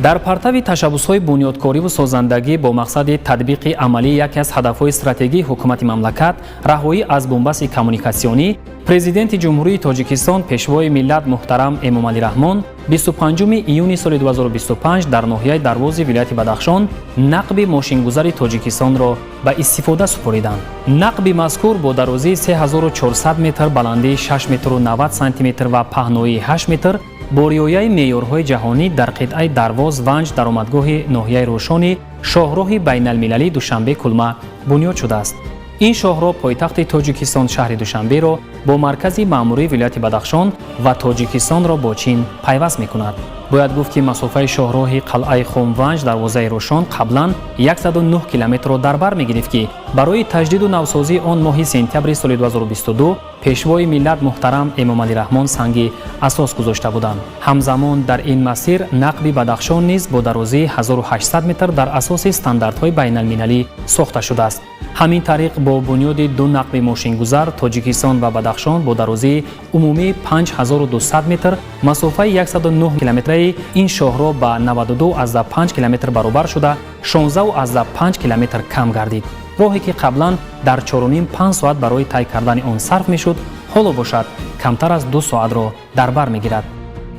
Дар партави ташаббусҳои бунёдкориву созандагӣ бо мақсади татбиқи амалии яке аз ҳадафҳои стратегии ҳукумати мамлакат, раҳоӣ аз бунбасти коммуникатсионӣ, Президенти Ҷумҳурии Тоҷикистон, Пешвои миллат муҳтарам Эмомалӣ Раҳмон 25 июни соли 2025 дар ноҳияи Дарвози вилояти Бадахшон нақби мошингузари Тоҷикистонро ба истифода супориданд. Нақби мазкур бо дарозии 3400 метр, баландии 6 метру 90 сантиметр ва паҳноии 8 метр бо риояи меъёрҳои ҷаҳонӣ дар қитъаи Дарвоз Ванҷ, даромадгоҳи ноҳияи Рӯшони шоҳроҳи байналмилалии Душанбе Кулма бунёд шудааст. Ин шоҳроҳ пойтахти Тоҷикистон, шаҳри Душанберо бо маркази маъмурии вилояти Бадахшон ва Тоҷикистонро бо Чин пайваст мекунад. Бояд гуфт, ки масофаи шоҳроҳи Қалъаи Хум Ванҷ дарвозаи Рӯшон қаблан 109 километрро дар бар мегирифт, ки барои таҷдиду навсозии он моҳи сентябри соли 2022 Пешвои миллат муҳтарам Эмомалӣ Раҳмон санги асос гузошта буданд. Ҳамзамон дар ин масир нақби Бадахшон низ бо дарозии 1800 метр дар асоси стандартҳои байналмилалӣ сохта шудааст. Ҳамин тариқ, бо бунёди ду нақби мошингузар Тоҷикистон ва Бадахшон бо дарозии умумии 5200 метр масофаи 109 километраи ин шоҳроҳ ба 92,5 километр баробар шуда, 16,5 километр кам гардид. Роҳе ки қаблан дар 4,5-5 соат барои тай кардани он сарф мешуд, ҳоло бошад камтар аз 2 соатро дар бар мегирад.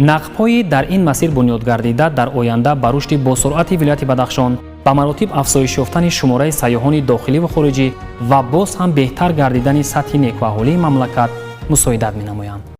Нақбҳои дар ин масир бунёд гардида дар оянда ба рушди босуръати вилояти Бадахшон, ба маротиб афзоиш ёфтани шумораи сайёҳони дохилӣ ва хориҷӣ ва боз ҳам беҳтар гардидани сатҳи некӯаҳолии мамлакат мусоидат менамоянд.